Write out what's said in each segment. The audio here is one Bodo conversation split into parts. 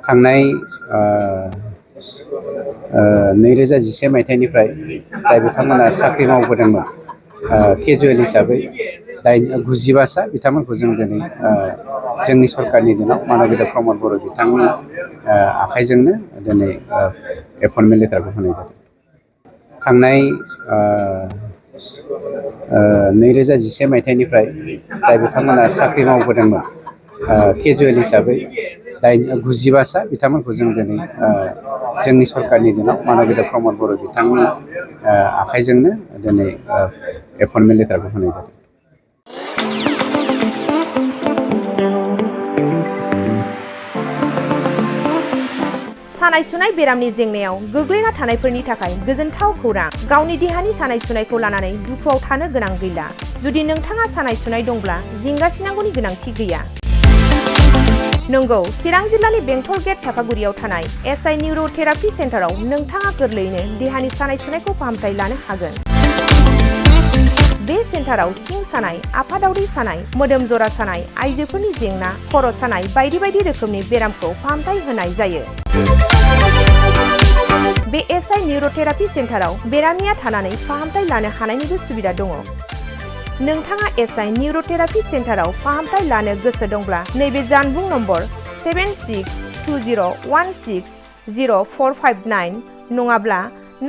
थांनाय 2011 मायथाइनिफ्राय जाय बिथांमोना साख्रि मावबोदोंमोन केजुवेल हिसाबै 95 सा बिथांमोनखौ जों दिनै जोंनि सरकारनि दिनाव मानबीय प्रमद बर' बिथांनि आखाइजोंनो दिनै एपइन्टमेन्ट लेटारखौ होनाय जादों। थांनाय 2011 मायथाइनिफ्राय जाय बिथांमोना साख्रि मावबोदोंमोन केजुवेल हिसाबै 95 सा बिथांमोनखौ जों दिनै जोंनि सरकारनि दिनाव मानबीय प्रमद बर' बिथांनि आखाइजोंनो दिनै एपइन्टमेन्ट लेटारखौ होनाय जादों। सानाय सुनाय बेरामनि जेंनायाव गोग्लैना थानायफोरनि थाखाय गोजोनथाव खौरां। गावनि देहानि सानाय सुनायखौ लानानै दुखुआव थानो गोनां गैला। जुदि नोंथाङा सानाय सुनाय दंब्ला जिंगासिनांगौनि गोनांथि गैया। नंगौ, चिरां जिल्लानि बेंटल गेट चापागुरियाव थानाय एसआइ निउर'थेरापि सेन्टाराव नोंथाङा गोरलैयैनो देहानि सानाय सुनायखौ फाहामथाय लानो हागोन। बे सेन्टाराव सिं सानाय, आफादावरि सानाय, मोदोम जरा सानाय, आइजोफोरनि जेंना, खर' सानाय बायदि बायदि रोखोमनि बेरामखौ फाहामथाय होनाय जायो। बे एसआइ निउर'थेरापि सेन्टाराव बेरामिया थानानै फाहामथाय लानो हानायनिबो सुबिदा दङ। नोंथाङा एसआइ निउर'थेरापि सेन्टाराव फाहामथाय लानो गोसो दंब्ला नैबे जानबुं नम्बर 7620160459 नङाब्ला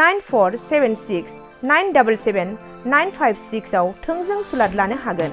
9476977956 आव थोंजों सुलाद लानो हागोन।